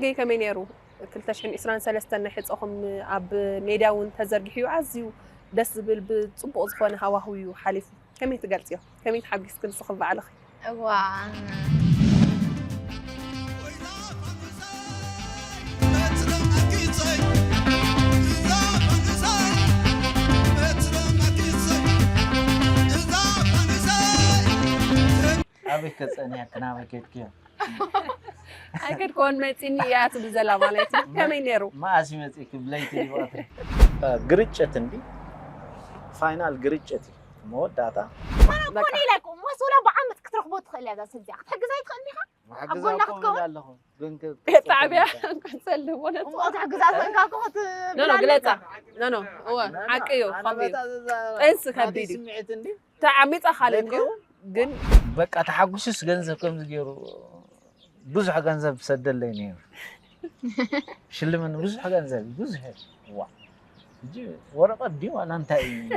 ገይ ከመይ ነይሩ? ክልተ ሽሕን ዕስራን ሰለስተን ናይ ሕፀኹም ኣብ ሜድያ እውን ተዘርጊሑ እዩ። ኣዝዩ ደስ ዝብል ብፅቡቕ ዝኾነ ሃዋህው እዩ ሓሊፉ። ከመይ ትገልፅዮ? ከመይ ተሓጒስኪ ንስኺ ባዕልኺ? እዋ ኣበይ ከፀንያ ክናበይ ከድክዮ ኣይከድክዎን መፂኒ እያ ትብል ዘላ ማለት እዩ። ከመይ ነይሩ? መኣስ ይመፅእኪ ብለይቲ ድባትሪ ግርጭት እንዲ ፋይናል ግርጭት እዩ መወዳእታ ኮነ ኢለ መስውላ ብዓመት ክትረኽቦ ትኽእል እያ እዛ ስልዚኣ ክትሕግዛ ይትኽእል ኢኻ ኣብ ጎና ክትከውን ኣለኹ ግን ጣዕብያ ክፀልዎ ነፃ እሞ ክትሕግዛ ኮንካ እኮ ኖ ኖ ግለፃ ኖ ኖ እወ ሓቂ እዩ ከቢድ እዩ። ጥንሲ ከቢድ እዩ። ስምዒት እንዲ ተዓሚፃ ካልእ እንድዩ ግን በቃ ተሓጉሱስ ገንዘብ ከምዚ ገይሩ ብዙሕ ገንዘብ ሰደለይ ነይሩ ሽልምን ብዙሕ ገንዘብ እዩ ብዙሕ እዩ ዋ ሕጂ ወረቐት ድዩ ዋላ እንታይ እዩ